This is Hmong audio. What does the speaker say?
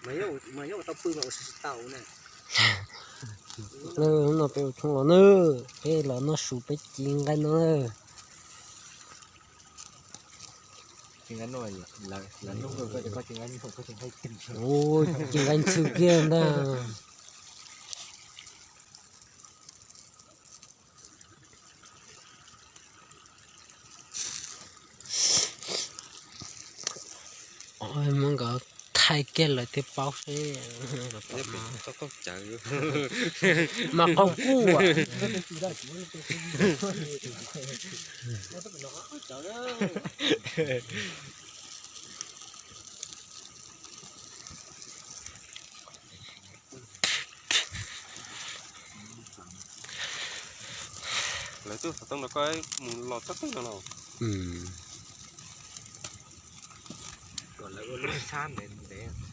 Mas yog tau pw mas ua si tau na. Hnub no peb ua tshoob los nawb, peb los noj su peb ci nqaij no nawb. Ci nqaij ntxhw kiag ntag. Muab nkawd thaij kiag lawm thiaj paub seb. Mas qaug kuj. Lawv tuaj xov tooj rau koj mus los txog twg no los? Kom lawv ua lub tshab ntev ntev.